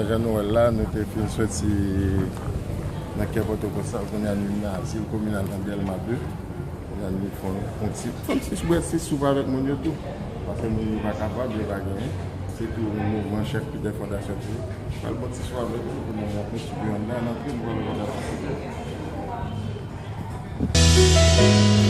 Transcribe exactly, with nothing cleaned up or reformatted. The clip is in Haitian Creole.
Jan nou wè l la, nou te fin soti nan kè Pòtoprens la, kounye a nou nan zil kominal nan Dèlma de. Kounye a nou fè yon ti, fè yon ti bwè ti soup avèk moun yo tou. Paske moun yo pa kapab, yo pa genyen. Se tou yon mouvman chèf Peter Fondasyon te ye. Pral bon ti soup avèk nou, pou nou montre ti pe anndan, n antre, nou pral wè kòman sa se.